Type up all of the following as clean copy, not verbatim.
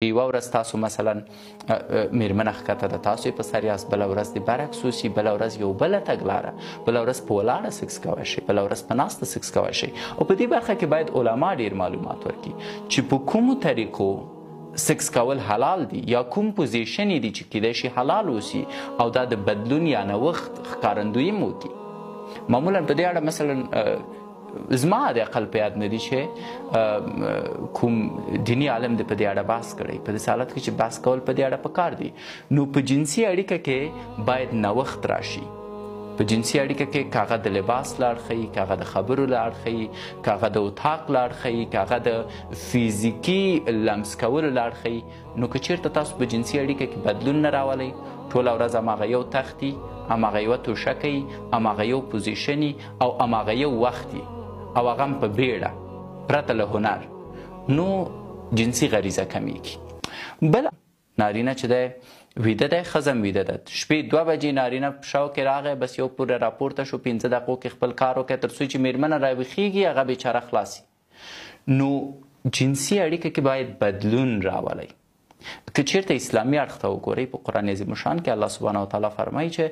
یوه ورځ تاسو مثلا میرمنه ښکته ده، تاسو یې په سر یاست، بله ورځ دې برعکس اوسي، بله ورځ یو بله تګلاره، بله ورځ په ولاړه سکس کوی شئ، بله ورځ په ناسته سکس کوی شئ. او په دې برخه کې باید علما ډیر معلومات ورکړي چې په کومو طریقو سکس کول حلال دي یا کوم position دي چې کیدای شي حلال اوسي، او دا د بدلون یا نوښت ښکارندویي هم وکړي. معمولا په دې اړه مثلا زما د عقل په یاد نه دي چې کوم دیني عالم دې په دې اړه بحث کړی. په داسې حالت کې چې بحث کول په دې اړه پکار دي. نو په جنسي اړیکه کې باید نوښت راشي. په جنسي اړیکه کې که هغه د لباس له اړخه وي، که هغه د خبرو له اړخه وي، که هغه د اتاق له اړخه وي، که هغه د فزیکي لمس کولو له اړخه وي، نو که چیرته تاسو په جنسي اړیکه کې بدلون نه راولئ، ټوله ورځ هماغه یو تخت وي، هماغه یوه توشکه وي، هماغه یو position وي او هماغه یو وخت وي، او هغه هم په بیړه پرته له هنر، نو جنسي غریزه کمیږي. بل نارینه چې دی ویده دی، ښځه هم ویده ده، شپې 2 بجې نارینه په شاو کې راغی، بس یو پوره راپورته شو، 5 دقیقو کې خپل کار وکړ، تر څو چې میرمنه راویښیږي هغه بیچاره خلاصي. نو جنسي اړیکه کې باید بدلون راولئ. که چیرته اسلامي اړخ ته وګورئ، په قرآن عظیم الشان کې الله سبحانه وتعالی فرمایي چې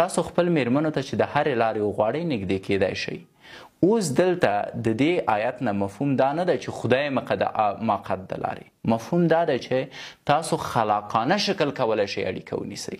تاسو خپل میرمنو ته چې د هرې لارې وغواړئ نږدې کیدای شئ. اوس دلته د دې آیت نه مفهوم دا نه دی چې خدای مقد د لارې، مفهوم دا دی چې تاسو خلاقانه شکل کولی شئ اړیکه ونیسئ.